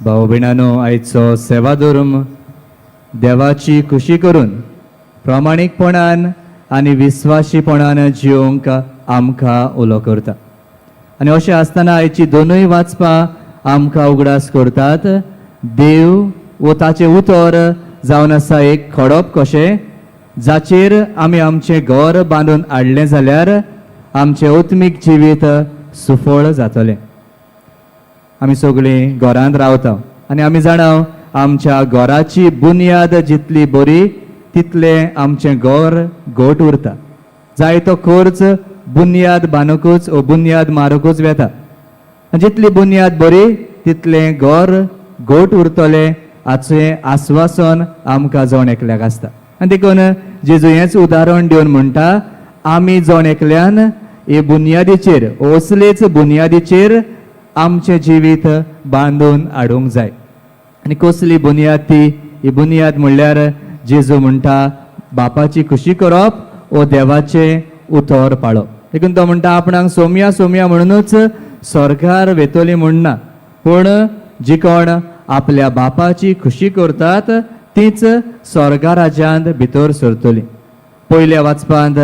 भाव भयणांनो, आयचो सेवाधर्म देवाची खुशी करून प्रामाणीकपणान आनी विस्वाशीपणान जियोंक आमकां उलो करता. आनी अशें आसतना आयची दोनूय वाचपां आमकां उगडास करतात, देव वो ताचें उतर जावन आसा एक खडप कशें, जाचेर आमी आमचें घर बांदून हाडलें जाल्यार आमचें आत्मीक जिवीत सुफळ जातलें. आमी सगळीं घरांत रावता आनी आमी जाणा, आमच्या घराची बुन्याद जितली बरी तितलें आमचें घर घट उरता. जायतो खर्च बुन्याद बांदूकच ओ बुन्याद मारूकच वेता. जितली बुन्याद बरी तितलें घर घट उरतलें हाचें आस्वासन आमकां जण एकल्याक आसता. आनी देखून जेजू हेंच उदाहरण दिवन म्हणटा, आमी जण एकल्यान हे बुन्यादीचेर, असलेच बुन्यादीचेर आमचें जिवीत बांदून हाडूंक जाय. आनी कसली बुन्याद ती? ही बुन्याद म्हणल्यार जेजू म्हणटा, बापाची खुशी करप ओ देवाचें उतर पाळप. देखून तो म्हणटा, आपणाक सोमया सोमया म्हणूनच स्वर्गार वेतली म्हणना, पूण जी कोण आपल्या बापाची खुशी करतात तीच स्वर्गा राज्यांत भितर सरतली. पयल्या वाचपांत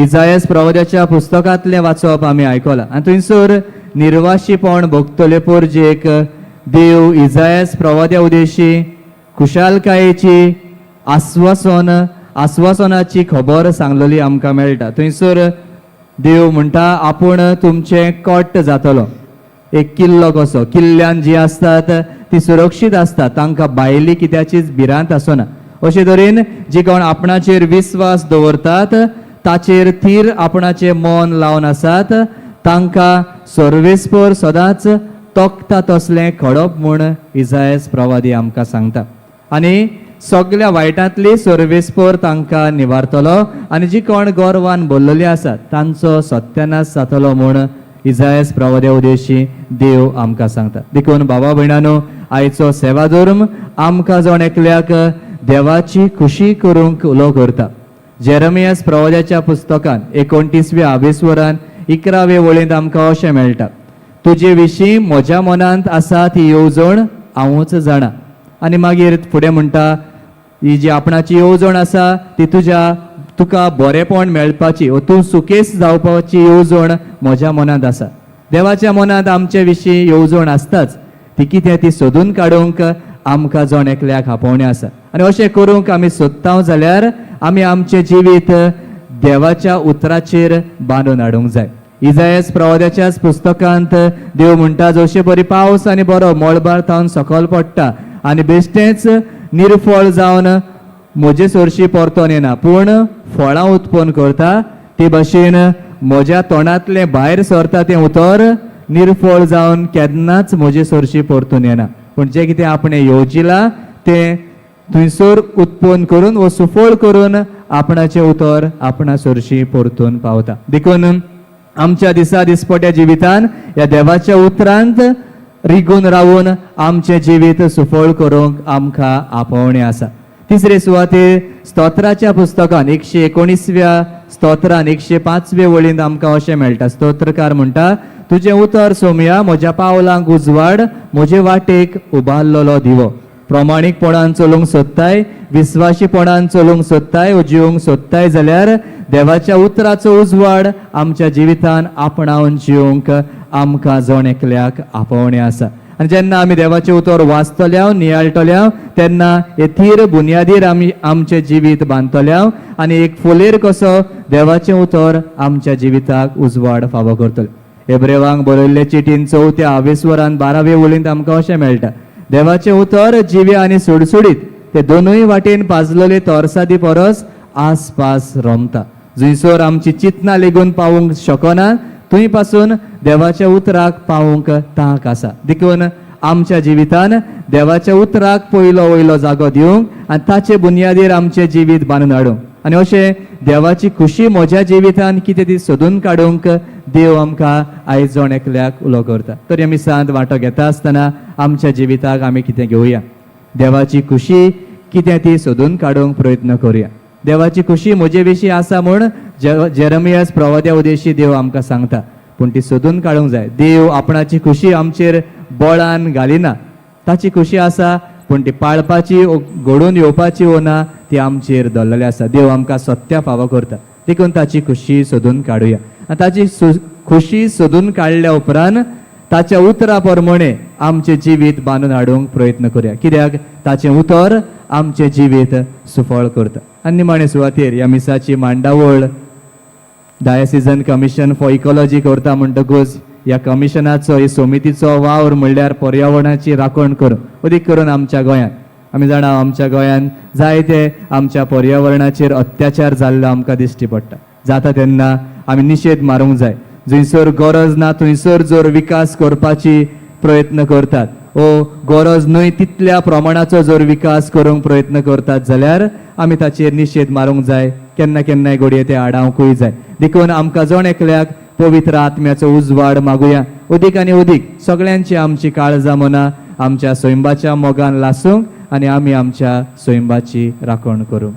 इजायस प्रवाद्याच्या पुस्तकांतलें वाचप आमी आयकलां आनी थंयसर निर्वाशीपण भोगतले पोरजेक देव इजायस प्रवाद्या उदेशी खुशालकायेची आस्वासन आस्वासनाची खबर सांगलेली आमकां मेळटा. थंयसर देव म्हणटा, आपूण तुमचें कट्ट जातलो, एक किल्लो कसो. किल्ल्यान जी आसतात ती सुरक्षीत आसतात, तांकां भायली कित्याचीच भिरांत आसना. अशे तरेन जी कोण आपणाचेर विस्वास दवरतात, ताचेर थीर आपणाचें मन लावन आसात, तांकां सर्वेस्पर सदांच तोखता तसलें खडप म्हूण इजायस प्रवादी आमकां सांगता. आनी सगल्या वायटांतली सर्वेस्पर तांकां निवारतलो आनी जी कोण गर्वान भरलेली आसात तांचो सत्यानाश जातलो म्हूण इजायस प्रवाद्या उदेशी देव आमकां सांगता. देखून बाबा भयणानो, आयचो सेवाधर्म आमकां जण एकल्याक देवाची खुशी करूंक उलो करता. जेरमियास प्रवाद्याच्या पुस्तकान 29व्या आवेस्वरान 11वे वळींत आमकां अशें मेळटा, तुजे विशीं म्हज्या मनांत आसा ती येवजण हांवूच जाणा. आनी मागीर फुडें म्हणटा, ही जी आपणाची येवजण आसा ती तुज्या तुका बरेपण मेळपाची वो तूं सुखेस जावपाची येवजण म्हज्या मनांत आसा. देवाच्या मनांत आमचे विशीं येवजण आसताच. ती कितें ती सोदून काडूंक आमकां जण एकल्याक आपोवणें आसा. आनी अशें करूंक आमी सोदता जाल्यार आमी आमचें जिवीत देवाच्या उतराचेर बांदून हाडूंक जाय. इजायस प्रवाद्याच्याच पुस्तकांत देव म्हणटा, जशे बरी पावस आनी बरो मळबार थावन सकल पडटा आनी बेश्टेंच निर्फळ जावन म्हजे सरशी परतोन येना, पूण फळां उत्पन्न करता, ते भशेन म्हज्या तोंडांतलें भायर सरता तें उतर निर्फळ जावन केन्नाच म्हजे सरशी परतून येना, पूण जें कितें आपणें येवजिलां तें थंयसर उत्पन्न करून वो सुफळ करून आपणाचें उतर आपणा सरशी परतून पावता. देखून आमच्या दिसा दिसपट्या जिवितान ह्या देवाच्या उतरांत रिगून रावून आमचें जिवीत सुफळ करूंक आमकां आपोवणें आसा. तिसरे सुवातेर स्तोत्राच्या पुस्तकान 119व्या स्तोत्रान 105वे वळींत आमकां अशें मेळटा. स्तोत्रकार म्हणटा, तुजें उतर सोमया म्हज्या पावलांक उजवाड, म्हजे वाटेक उबारलेलो दिवो. प्रमाणीकपणान चलूंक सोदताय, विस्वाशीपणान चलूंक सोदताय वो जिवंक सोदताय जाल्यार देवाच्या उतराचो उजवाड आमच्या जिवितान आपणावन जिवंक आमकां जण एकल्याक आपोवणें आसा. आनी जेन्ना आमी देवाचें उतर वाचतल्या, नियाळटल्या, तेन्ना हे थीर बुन्यादीर आमी आमचें जिवीत बांदतल्या आनी एक फोलेर कसो देवाचें उतर आमच्या जिविताक उजवाड फावो करतले. एब्रेवांक बरयल्ले चिटीन चवथ्या आवेस्वरान 12वे वळींत आमकां अशें मेळटा, देवाचें उतर जिवे आनी सुडसुडीत, ते दोनूय वाटेन पाजलेले तोरसादी परस आसपास रोमता. जंयसर आमची चिंतना लेगून पावूंक शकना थंय पासून देवाच्या उतराक पावूंक तांक आसा. देखून आमच्या जिवितान देवाच्या उतराक पयलो वयलो जागो दिवंक आनी ताचे बुन्यादीर आमचें जिवीत बांदून हाडूंक आनी अशें देवाची खुशी म्हज्या जिवितान कितें ती सोदून काडूंक देव आमकां आयज जण एकल्याक उलो करता. तरी आमी सांत वांटो घेता आसतना आमच्या जिविताक आमी कितें घेवया, देवाची खुशी कितें ती सोदून काडूंक प्रयत्न करुया. देवाची खुशी म्हजे विशीं आसा म्हूण जेरमियास प्रवाद्या उदेशी देव आमकां सांगता, पूण ती सोदून काडूंक जाय. देव आपणाची खुशी आमचेर बळान घालिना. ताची खुशी आसा, पूण ती पाळपाची ओ घडोवन येवपाची ओ ना ती आमचेर दवरलेली आसा. देव आमकां सत्या फावो करता, देखून ताची खुशी सोदून काडुया आनी ताची खुशी सोदून काडल्या उपरांत ताच्या उतरा प्रमाणे आमचें जिवीत बांदून हाडूंक प्रयत्न करुया, कित्याक ताचें उतर आमचें जिवीत सुफळ करता. आनी निमाणे सुवातेर ह्या मिसाची मांडावळ डायसिजन कमिशन फॉर इकॉलॉजी करता म्हणटकूच ह्या कमिशनाचो, ह्या समितीचो वावर म्हणल्यार पर्यावरणाची राखण करूं, अदीक करून आमच्या गोंयांत. आमी जाणा, आमच्या गोंयांत जायते आमच्या पर्यावरणाचेर अत्याचार जाल्लो आमकां दिश्टी पडटा. जाता तेन्ना आमी निशेध मारूंक जाय. जंयसर गरज ना थंयसर जर विकास करपाची प्रयत्न करतात ओ गरज न्हय तितल्या प्रमाणाचो जर विकास करूंक प्रयत्न करतात जाल्यार आमी ताचेर निशेध मारूंक जाय. केन्ना केन्नाय घडये ते आडावंकूय जाय. देखून आमकां जण एकल्याक पवित्र आत्म्याचो उजवाड मागुया, अदीक आनी अदीक सगळ्यांची आमची काळजां मनां आमच्या सैंबाच्या मोगान लासूंक आनी आमी आमच्या सैंबाची राखण करूंक.